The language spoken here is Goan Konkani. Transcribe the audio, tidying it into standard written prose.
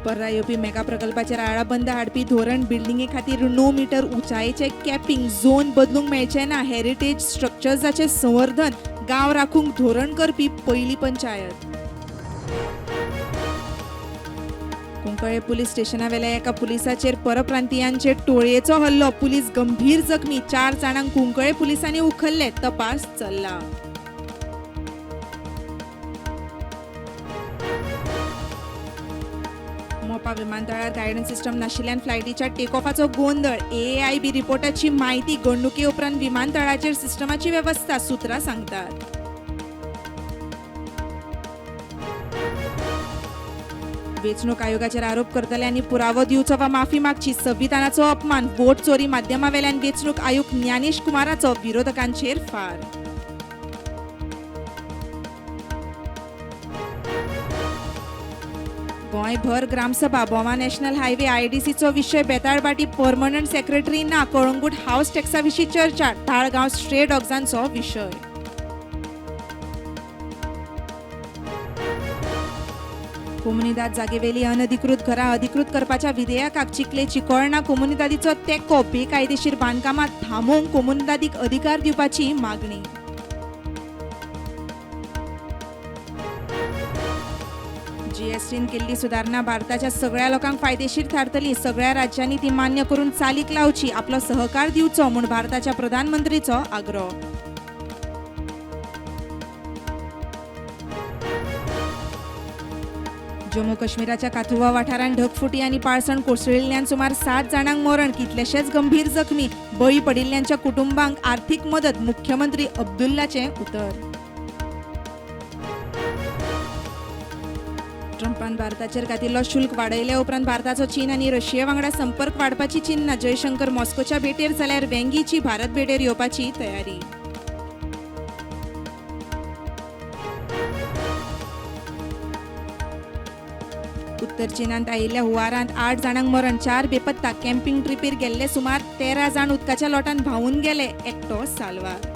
पर्रा येवपी मेगा प्रकल्पाचेर आळाबंद हाडपी धोरण बिल्डिंगे खातीर 9 मीटर उंचायेचे कॅपिंग झोन बदलूंक मेळचें ना. हेरिटेज स्ट्रक्चर्साचें संवर्धन, गांव राखूंक धोरण करपी पयली पंचायत. कुंकळे पुलीस स्टेशनावेल्या एका पुलिसाचेर परप्रांतीयांचे टोळयेचो हल्लो. पुलीस गंभीर जखमी. 4 जाणांक कुंकळे पुलिसांनी उखल्ले. तपास चल्ला. मोपा विमानतळार गायडन्स सिस्टम नाशिल्ल्यान फ्लायटीच्या टेकऑफाचो गोंदळ. AAIB रिपोर्टाची माहिती. घडणुके उपरांत विमानतळाचेर सिस्टमाची वेवस्था, सूत्रां सांगतात. वेंचणूक आयोगाचेर आरोप करतल्यांनी पुरावो दिवचो वा माफी मागची. संविधानाचो अपमान. वोट चोरी माध्यमावेल्यान वेंचणूक आयुक्त ज्ञानेश कुमाराचो विरोधकांचेर फार. गोंयभर ग्रामसभा. भोमा नॅशनल हायवे आयडीसीचो विशय. बेताळबाटी परमनंट सेक्रेटरी ना. कळंगूट हाऊस टॅक्सा विशीं चर्चा. ताळगांव स्ट्रे डॉग्सांचो विशय. कोमुनिदाद जागेवेली अनधिकृत घरां अधिकृत करपाच्या विधेयकाक चिखले चिकोळणा कोमुनिदादीचो तेंको. बेकायदेशीर बांदकामां थांबोवंक कोमुनिदादीक अधिकार दिवपाची मागणी. जीएसटीन केल्ली सुदारणा भारताच्या सगळ्या लोकांक फायदेशीर थारतली. सगळ्या राज्यांनी ती मान्य करून चालीक लावची, आपलो सहकार दिवचो म्हूण भारताच्या प्रधानमंत्रीचो आग्रो. जम्मू काश्मीराच्या काथुआ वाठारांत ढगफुटी आनी पाळसण कोसळिल्ल्यान सुमार 7 जाणांक मरण, कितलेशेच गंभीर जखमी. बळी पडिल्ल्यांच्या कुटुंबांक आर्थीक मदत, मुख्यमंत्री अब्दुल्लाचें उतर. ट्रंपान भारताचेर घातिल्लो शुल्क वाडयल्या उपरांत भारताचो चीन आनी रशिये वांगडा संपर्क वाडपाची चिन्हां. जयशंकर मॉस्कोच्या भेटेर जाल्यार वेंगीची भारत भेटेर येवपाची तयारी. उत्तर चीनांत आयिल्ल्या हुंवारांत 8 जाणांक मरण, 4 बेपत्ता. कॅम्पिंग ट्रिपीर गेल्ले सुमार 13 जाण उदकाच्या लोटान व्हांवून गेले. एकटो साल्वार.